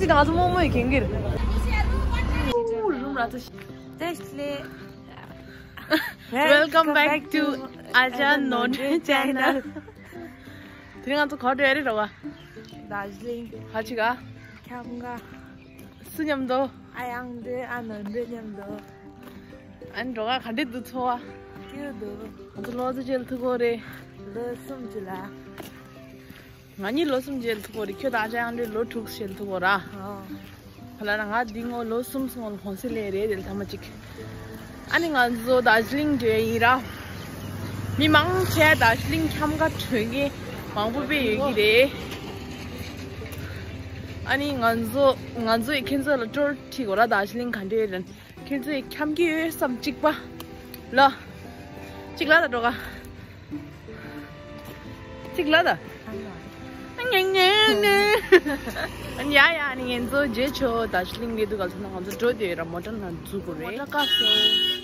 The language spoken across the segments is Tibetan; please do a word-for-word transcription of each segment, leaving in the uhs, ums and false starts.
ང་ཚོ་རྨོ་མོ་ཡི་གན་གིར། རུམ་ར་ཚ་ཤི། Welcome back to Aja Nonde channel. དེ་རིང་ང་ཚོ་ག་པར་འགྲོ་ཡ་རེད་ར་བ། རྡོ་རྗེ་གླིང་། ཧ་ཅི་ག་ཁྱམས་ག་སུ་མཉམ་དུ། ཨ་ཡང་འདི་ཨ་ནོན་འདི་མཉམ་དུ། ཨ་ནི་འགྲོ་ག་ག་འདྲས་འདུག་འཚོ་བ། སྐྱིད་འདུག་ང་ཚོ་ལོ་ཚོ་མཇལ་ཐུབ་གོ་རེད། ལོ་གསུམ་ཅི་ལ། ང་གཉིས་ལོ་གསུམ་མཇལ་ཐུབ་གོ་རེད། ཁྱོད་དང་ཨ་ཅག་ཡང་འདྲེ་ལོ་དྲུག་མཇལ་ཐུབ་གོ་ར། ཨོ། ཕ་ལ་ར་ང་འདི་ངོ་ལོ་གསུམ་སོང་ལ་གོང་སེ་ལས་རེད་དེ་ལ་ཐ་མ་གཅིག་ཨ་ནི་ང་ཚོ་རྡོ་རྗེ་གླིང་འགྲོ་ཡ་ཡིན་ར། མི་མང་ཆེ་རྡོ་རྗེ་གླིང་ཁྱམས་ག་འགྲོ་མཁན་མང་པོ་དཔེ་ཡོད་ཀྱི་རེད། ཨ་ནི་ང་ཚོ་ང་ཚོ་ཡི་ཁྱེད་ཚོ་ལ་ཊུར་ཁྲིད་དགོས་ར། རྡོ་རྗེ་གླིང་ག་འདྲས་རེད། ཁྱེད་ཚོས་འཁྱམ་གྱི་ཡོད་བསམ་གཅིག་པ། ལ། གཅིག་ལ་ད་འགྲོ་ག་གཅིག་ལ་ད། ཨ་ཉེ་ཉེ་ཉེ། ཨ་ནི་ཡ་ཡ་ཨ་ནི་ངེད་ཚོ་རྗེས་ཆོ་རྡོ་རྗེ་གླིང་ལས་དུ་ག་ཚོད་ན་ང་ཚོ་འགྲོ་དེ་ཡོད་ར། མོ་ཊ་ནང་འཛུལ་དགོས་རེད། མོ་ཊ་བཀག་སོང་།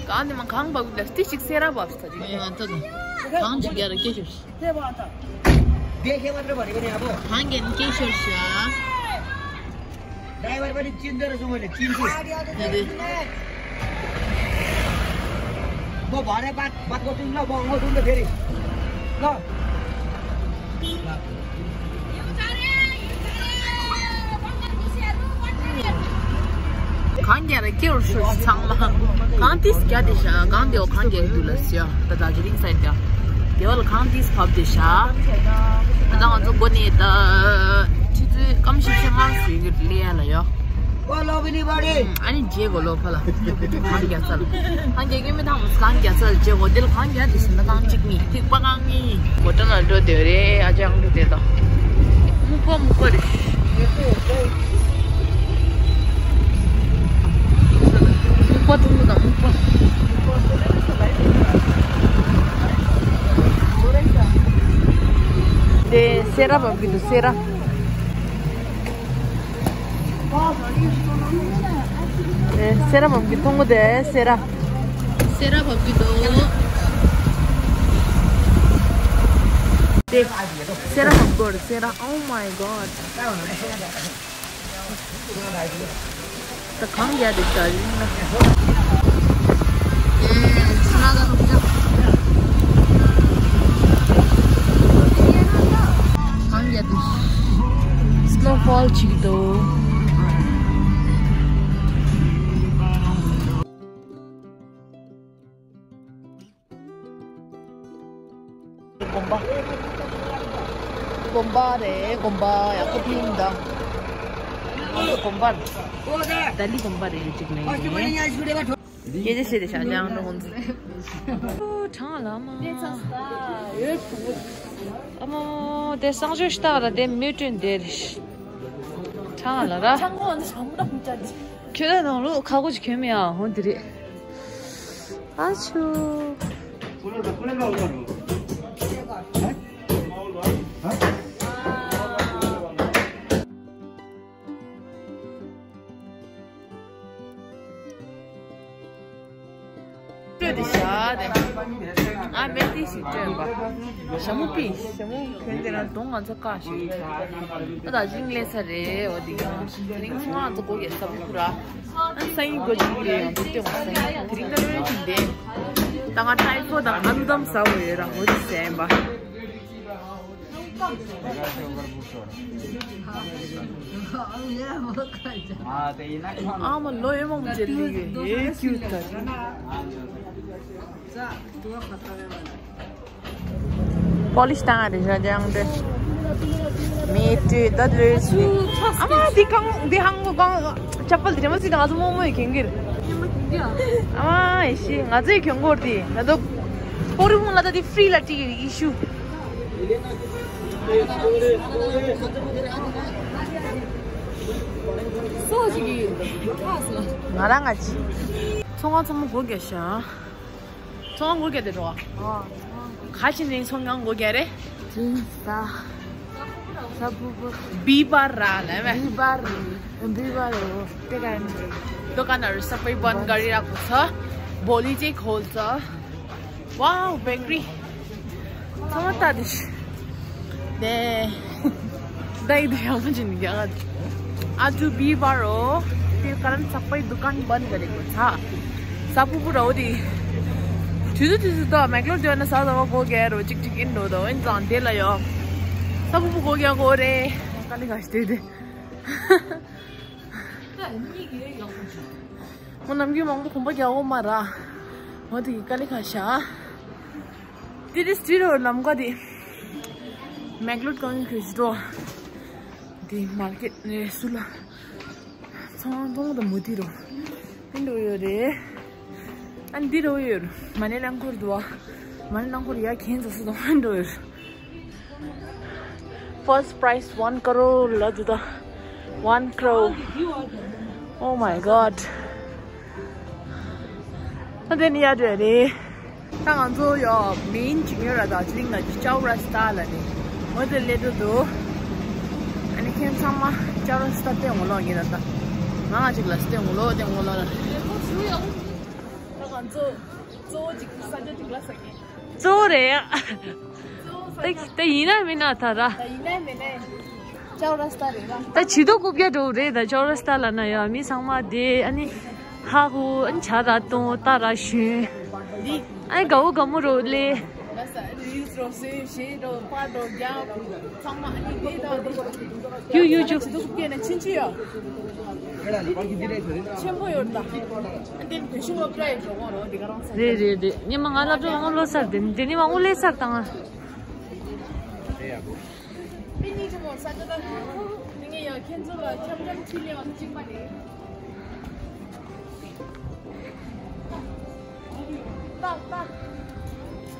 གང་དེ་མ་གང་འབབ་ལ་ཏི་ཞིག་སེ་ར་བབས་ས་ཅིག་ཨ་ཡ་ད་ད། གང་ཅིག་རྒྱ་ར་སྐད་ཤོར་ཤག་དེ་ཁེ་བ་དྲ་བ་རེ་བ་ནས་ཡ་བོ། གང་རྒྱ་ནི་སྐད་ཤོར་ཤག་ཌའི་བར་པ་ནི་ཅིན་ཏེ་ར་སོང་བ་ནི་ཅིན་ཏེ། ཡ་དེ། བོ་བ་རེ་བ་བ་གོ་ཏུན་ལ་བོ་ངོ་ཏུན་ལ་ཕེ་རི། ལ། གང་རྒྱ་ར་སྐྱེ་བར་ཤོག་ཚང་མ། གང་ཏིས་རྒྱ་དེ་ཤ། གང་དེའོ་གང་རྒྱ་དུ་ལ་སི་ཡ། ད་ད་ཇི་རིང་སའི་ཏ་དེ་བ་ལ་གང་ཏིས་བབ་དེ་ཤ། ད་ང་ཚོ་སྒོ་ནས་ད་ཁྲི་ཚོའི་སྐམ་ཤི་ཤི་མང་སུ་ཡོད་ལེ་ཡ་ལ་ཡོ། ཨ་ནི་རྗེས་གོ་ལོ་ཕ་ལ། གང་རྒྱ་ཚལ། གང་རྒྱ་སྐྱེ་མི་ཐང་གང་རྒྱ་ཚལ་རྗེས་གོ་དེ་ལ་གང་རྒྱ་དེ་ཤ། ད་གང་གཅིག་ནི་ཐིག་པ་གང་ནི་མོ་ཊ་ནང་འགྲོ་དེ་རེད། ཨ་ཅག་འགྲོ་དེ་ད། སྨུག་པ་སྨུག་པ་རེད། སྨུག་པ་ཐུང་ཐུང་དང་སྨུག་པ། དེ་སེ་ར་བབས་ཀྱི་འདུག་སེ་ར། དེ་སེ་ར་བབས་ཀྱི་མཐོང་གོ་དེ་སེ་ར། སེ་ར་བབས་ཀྱི་འདུག་དེ་སེ་ར་བབས་གོ་རེད་སེ་ར། Oh my god. ད་གང་རྒྱ་དེ་ཤ་ཡིན་ན། གང་རྒྱ་དེ། སནོ་ཕོལ་བྱེད་ཀྱི་འདུག་དགོན་པ། དགོན་པ་རེད། དགོན་པ་ཡག་པོ་ཕིང་ད། དགོན་པ་རེད། ཏཱ་ལའི་དགོན་པ་རེད་ཅིག་ནས། སྐད་ཆ་བཤད་དེ་བྱ་ཅང་ནོ་ཧོན་ཚེ། གྲང་ལ་མ། ཨ་མ་དེ་གསང་སྤྱོད་ཤ་སྟག་ར་དེ་མེ་སྤྲོད་དེ་རེད། གྲང་ལ་ར། ཁྱོད་ལ་ནང་ལོ་ཁ་གོ་ཅིག་གྱོན་མི་ཡ་ཧོན་དེ་རེད། ཨ་ཆུ། སྤྲོད་དེ་བཞག་དེ། ཨ་མེ་ཏི་ཞིག་སྤྲོད་པ། ཞྭ་མོ་པི། ཞྭ་མོ་གྱོན་དེ་ན་གདོང་ང་ཚོ་བཀག་ཞིག་ད་ད་ཞིང་ལས་ས་རེད། འོ་དེ་ཡང་དེ་རིང་ཚོང་ང་ཚོ་སྒོ་རྒྱག་ས་བུ་ར། ཨ་སང་ཉིན་སྒོ་ཕྱེ་གི་རེད། ཡང་དེ་སྟོན་པ་སང་ཉིན་དེ་རིང་ད་ལོ་ཡོད་ཅིག་འདེ། ད་ང་ཐའི་ཕོ་དང་ཨ་ལུ་དམ་ཟ་འོ་ཡོད་ར། འོ་དེ་ཟས་པ། ཨ་མ་ལོ་ཡོད་མང་པོ་ཅིག་ལི་ཡོད་ཧེ་ཁྱུ་ད། པོ་ལི་ཤི་བཏང་ཡ་རེད་ཤག་ཅང་དེ། མེ་ཏྲེ་ད་དེ་རེད་ཤི། ཨ་མ་འདི་གང་འདི་ཧང་གོ་གང་ཅབ་པལ་དེ་རེད་མ་སྲིད་ད་ང་ཚོ་རྨོ་མོ་ཡི་གྱོན་གྱི་རེད། ཨ་མ་ཡེ་ཤི་ང་ཚོ་ཡི་གྱོན་གོ་རེད་དེ་ང་ཚོ་པོ་རི་ཧོང་ལ་ད་དེ་ཧྥི་རི་ལ་སྤྲད་ཀྱི་རེད་ཡེ་ཤུ། སོ་ཅིག་གི་ཁ་སོ། ང་རང་ང་ཅི། ཚོང་ཁང་ཚང་མ་སྒོ་རྒྱག་ཤག་ཚོང་ཁང་སྒོ་རྒྱག་དེ་འགྲོ་བ། ཨོ། ག་ཕྱི་ནས་ཚོང་ཁང་སྒོ་རྒྱག་རེད། ཅིང་ས། ས་བུ་བུ། བི་བར་ར་ལ་མེ། བི་བར། བི་བར། དེ་ག་ནས། དོ་ཀ་ན་རུ་ས་པའི་བན་ག་རི་ར་ཁོ་ཚ། བོ་ལི་ཅེ་ཁོལ་ཚ། Wow, bakery. ཚང་མ་ལྟ་དེ་ཤི། 네. दाई दे हम जिन गया। आज भी बारो फिर कारण सबै दुकान बंद गरेको छ। सब पूरा हो दी। ठुलो ठुलो त म्याक्लोडगन्ज सादा को गएर हो चिक चिक इन्डो दो इन जान दे लायो। सब पूरा को गया को रे। काली घाँस दे दे। म नम्की मम्को खुम्बा क्या हो मारा। म त काली घाँस। This is Tiro Lamka di. Macleod County Christo. Di market ne sula. Song dong da mudiro. Indo yore. An diro yor. Mane langkur dua. Mane langkur ya kenza su dong indo yor. First prize one crore la duda. One crore. Oh my god. ཨ་དེ་ནི་ཡ་དེ་རེད། ད་ང་ཚོ་ཡོ་མེན་ཅིག་ཡོད་ར། ད་ཅི་ལིང་ན་ཅི་ཅའོ་ར་སི་ཏཱ་ལ་ནི། ངོ་དེ་ལེ་དུ་འདུག་ཨ་ནི་ཁྱེད་ཚང་མ་ཅའོ་ར་སི་ཏཱ་སྟེང་ངོ་ལོག་ཡིན་ར། ད་ང་ང་ཅིག་ལ་སྟེང་ངོ་ལོག་སྟེང་ངོ་ལོག་ལ། ད་ང་ཚོ་གཙོ་བོ་ཅིག་ས་ཆ་ཅིག་ལ་ས་ཀྱི། གཙོ་བོ་རེད། ད་ད་ཡིན་ན་མིན་ན་ད་ར། ད་ཡིན་ན་མིན་ན་ཅའོ་ར་སི་ཏཱ་རེད་ར། ད་ཇུས་གཏོགས་རྐུབ་བཀྱག་འགྲོ་རེད། ད་ཅའོ་ར་སི་ཏཱ་ལ་ན་ཡ་མི་ཚང་མ་བསྡད། ཨ་ནི་ཧ་ཧུ་ཨ་ནི་ཇ་ར་བཏུང་། རྟ་ར་ཞོན། འདི་ཨ་ནི་དགའ་བོ་དགའ་མོ་རུ་སླེབས། ལ་ས་རིལ་སི་རོ་སེ་ཞེ་རོ་པ་རོ་རྒྱ་ཚང་མ་ཨ་ནི་བསྡད་ད་འདི། ཡུ་ཡུ་ཇུ། ཇུས་གཏོགས་རྐུབ་བཀྱག་ན་ཕྱིན་ཅི་ཡ། ཆེན་པོ་ཡོད་ད། ཨ་འདི་བོད་གཞུང་སློབ་གྲྭ་ཡི་འགྲོ་གོ་རོ་འདི་ག་རང་ས་རེད་རེད་རེད། ཉི་མ་ང་སློབ་གྲྭ་མ་སློབ་སར་དེ་དེ་ནི་མ་འུ་ལེ་སར་དང་། དེ་ནི་ཅི་མོ་ས་ཆ་ད་དེ་ངས་ཡང་ཁྱེད་ཚོ་ལ་འཆམ་འཆམ་ཁྲིད་ལེ་བ་གཅིག་པ་རེད།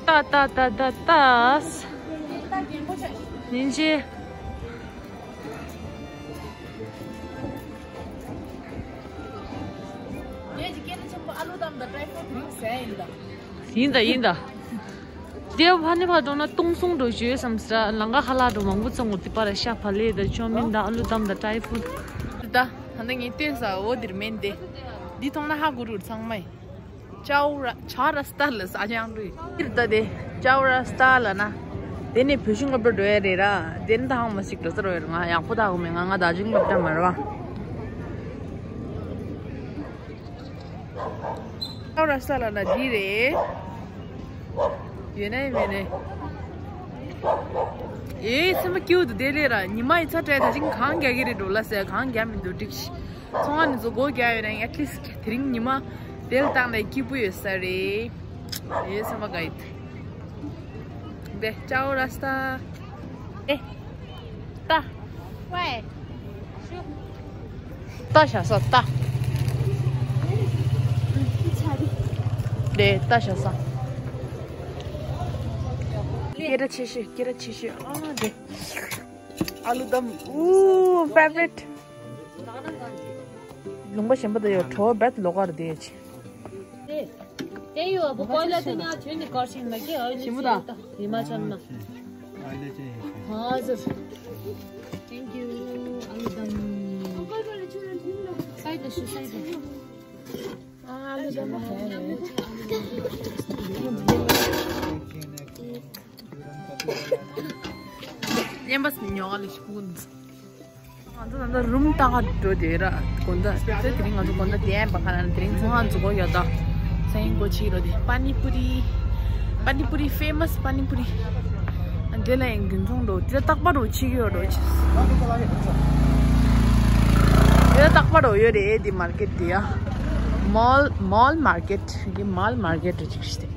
ཏ་ཏ་ཏ་ཏ་ཏ། ཉིན་ཅི། ངས་ཀྱི་སྐད་ཆ་ཆེན་པོ་ཨ་ལུ་དམ་དང་ཏྲའི་ཕོ་དེ་རིང་ཟས་ཡིན་ད། ཡིན་ད་ཡིན་ད། དེ་ཕ་ནི་ཕ་འགྲོ་ན་ཏུང་སུང་འགྲོ་བྱོས་བསམ་སྲ། ལང་ཀ་ཧ་ལ་འགྲོ་མང་པོ་ཚང་འོ་དེ་པར་ཤ་བ་ལེ་ད་ཅོ་མིན་ད་ཨ་ལུ་དམ་ད་ཏྲའི་ཕུ། ད་ད་ནི་ངས་ལྟོས་ས་འོ་དེར་མེན་དེ། འདི་མཐོང་ན་ཧ་གོ་རུ་ཚང་མ་ཡིན། ཅའོ་ར་ཅའོ་ར་སི་ཏཱ་ལ་ས་ཅང་རུ་ཡིན། ད་དེ་ཅའོ་ར་སི་ཏཱ་ལ་ན། དེ་ནི་བོད་གཞུང་སློབ་གྲྭ་འགྲོ་ཡ་རེད་ར། དེ་ནི་ད་ཧང་མ་ཞིག་འགྲོ་ས་རོ་ཡ་ར། ང་ཡག་པོ་ད་གོ་མེད། ང་ང་ད་བོད་གཞུང་སློབ་གྲྭ་མ་རེད་བ། ཨ་ར་ས་ལ་ན་འདི་རེད། ཡོད་ནའི་མེད་ནའི། ཨེ་སེམས་པ་སྐྱིད་འདུག་དེ་ལས་ར་ཉི་མ་ཡི་ཚ་དྲག་ད་ཅིང་གང་རྒྱག་གི་རེད་འགྲོ་ལ་ཟེར། གང་རྒྱག་མི་འདུག་འགྲིག་ཤི། ཚོང་ཁང་ནས་བཟོ་སྒོ་རྒྱག་ཡོད་ན་ཡང་ཨེ་ཊི་ལིསི་ཊི་དེ་རིང་ཉི་མ་དེ་ལ་བཏང་ནས་སྐྱིད་པོ་ཡོད་ས་རེད། ཨེ་སེམས་པ་དགའ་ཡི། དེ་ཅའོ་ར་སི་ཏཱ། ཨེ། ཏ། ཝེ། ཏ་ཤ་ས་ཏ། དེ་ཏ་ཤ་ས། སྐད་གྲགས་ཆེ་ཤོས། སྐད་གྲགས་ཆེ་ཤོས། ཨ་དེ། ཨ་ལུ་དམ། ཨུ་ཕེ་ཝ་རི་ཊི། ལུང་པ་གཞན་པ་དུ་ཡོད་བྲོ་བེད་ལོ་གར་དེ་ཡོད་ཆེ། དེ་ཡོད་བུ་ཀོ་ལ་དེ་ཉག་ཆོས་ནི་གར་ཞིག་མ་གི་ཨ་ནི་ཞིམ་པོ་ཆོས་དང་ད་ཧི་མ་ཅལ་ན། ཧ་ཟེར། Thank you. ཨ་ལུ་དམ། སའི་ད་ཤུ་སའི་ད། ཨ་ལུ་དམ། ཉན་པ་སི་ཉོ་ག་ལ་ཤུ་གུན། ང་ཚོ་ད་ལྟ་རུམ་ལྟ་ག་འགྲོ་དེ་ར། དགོང་དག་དེ་དེ་རིང་ང་ཚོ་དགོང་དག་དེ་ཡན་པ་ཁ་ན་དེ་རིང་ཚོང་ཁང་འཛུགས་གོ་ཡོད་ད། སེང་གོ་ཆི་རོ་དེ་པ་ནི་པུ་རི། པ་ནི་པུ་རི་ཕེ་མ་སི་པ་ནི་པུ་རི། ཨ་དེ་ལ་ཡང་རྒྱུན་འཚོང་འགྲོ་དེ་རྟག་པ་རོ་ཆི་གི་ཡོད་རོ་ཆི། དེ་རྟག་པ་རོ་ཡོད་རེད་དེ་མར་ཀེ་ཊི་དེ་ཡ། མོལ་མོལ་མར་ཀེ་ཊི་གི་མོལ་མར་ཀེ་ཊི་ཅིག་ཤི་དེ།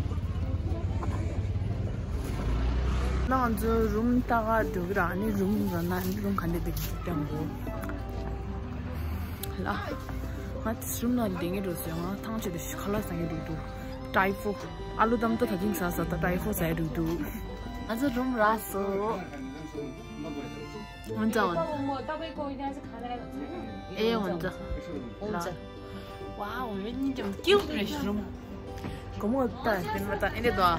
ང་ཚོ་རུམ་ལྟ་ག་འགྲོ་གི་ར། ཨ་ནི་རུམ་འགྲོ་ན་ཨ་ནི་རུམ་ག་འདྲ་འདུག་ལྟ་དགོས་ལ། ང་ཚོ་རུམ་ནང་བསྡད་ངེས་འགྲོ་སོང་། ང་ཐང་ཆད་དུ་ཁ་ལག་ཟ་ངེས་འགྲོ་འདུག་ཏྲའི་ཕོ། ཨ་ལུ་དམ་ཏོ་ད་ཐིང་ཟ་ཟ་ད་ཏྲའི་ཕོ་ཟ་འགྲོ་འདུག་ང་ཚོ་རུམ་རག་སོང་། འོན་ཀྱང་། ཨེ་འོན་ཀྱང་། འོན་ཀྱང་། ཝའོ། ཝའོ། ཡོད་ཉིན་ཀྱང་སྐྱིད་པོ་རེད་ཤི་རུམ། གོ་མོ་ད་དེ་མ་ད་ཨེ་འདྲ་དོ།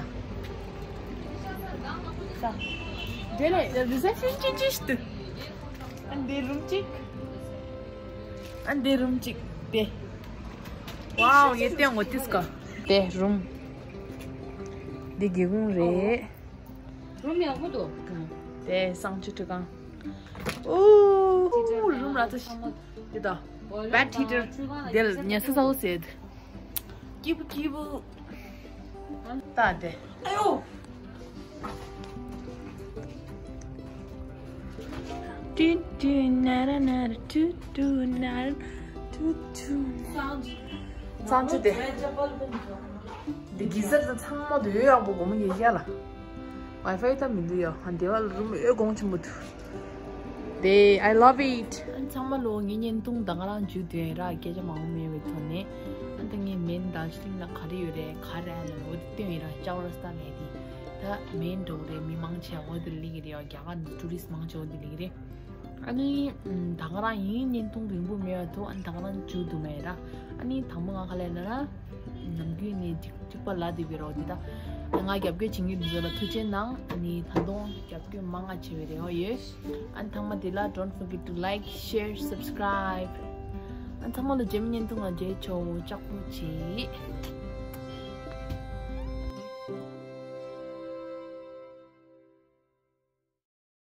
ད་དེ་ལས་རི་སེབ་ཤན་ཅི་ཅི་ཞིག་ཏུ། ཨ་འདི་རུམ་གཅིག་ཨ་འདི་རུམ་གཅིག་དེ། ཝའོ། ངས་བསྟན་འོ་ཏིས་ཀ་དེ་རུམ། འདི་སྒེའུ་ཁུང་རེད། རུམ་ཡག་པོ་འདུག་དེ་གསང་སྤྱོད་ཁྲི་ཁང་། ཨོ། རུམ་ར་ཚ་ཞིག་དེ་དང་། བེད་ཧི་ཊར་དེ་ལ་ཉལ་ས་ཚ་བོ་ཟེར། སྐྱིད་པོ་སྐྱིད་པོ། ད་དེ། ཨ་ཡོ། ཏུ་ཏུ་ན་ར་ན་ར་ཏུ་ཏུ་ན་ར་ཏུ་ཏུ། གསང་སྤྱོད་དེ། འདི་གི་ཟེར་ད་ཚང་མ་དུ་ཡོད་ཡག་པོ་སྒོར་མོ་ཉིས་བརྒྱ་ལ། Wi-Fi ད་མི་འདུག་ཡ། ཧ་འདི་བ་རུམ་ཨེ་གོང་ཆེན་པོ་འདུག་དེ། I love it. ཨ་ཚང་མ་ལོ་ངའི་བརྙན་ཐུང་ད་ག་རང་བརྒྱུད་དོན་ར་སྐད་ཆ་མང་པོ་མེད་པའི་ཐོག་ནས། ཨ་ད་ངའི་མེན་དར་ཇི་ལིང་ལ་ག་རེ་ཡོད་རེད། ག་རེ་ལ་འོ་དེ་སྟོན་ཡིན་ར། ཅའོ་ར་སྟ་ལས་དེ་ད་མེན་འགྲོ་གི་རེད། མི་མང་ཆེ་འོ་དེ་ལི་གི་རེད། རྒྱ་གར་ནས་ཊུ་རི་སི་མང་ཆེ་འོ་དེ་ལི་གི་རེད། ཨ་ནི་ད་ག་རང་ཡིན་བརྙན་ཐུང་རིང་པོ་མེད་པ་ཐོག་ཨ་ནི་ད་ག་རང་བརྒྱུད་དུ་མེད་ར། ཨ་ནི་དང་པོ་ང་ག་ལས་ན་ར། ནམ་རྒྱུན་ནས་གཅིག་གཅིག་པ་ལ་དེ་བི་རོ་དེ་ད། ང་རྒྱབ་སྐྱོར་བྱེད་མཁན་དེ་ཚོ་ལ་ཐུགས་རྗེ་གནང་། ཨ་ནི་ད་དུང་རྒྱབ་སྐྱོར་མང་ང་བྱེད་པའི་རེ་བ་ཡོད། ཨ་ནི་ཚང་མ་དེ་ལ་don't forget to like, share, subscribe. ཨ་ནི་ཚང་མ་ལ་རྗེས་མའི་བརྙན་ཐུང་ལ་མཇལ་ཆོག་ཅག་པོ་བྱེད།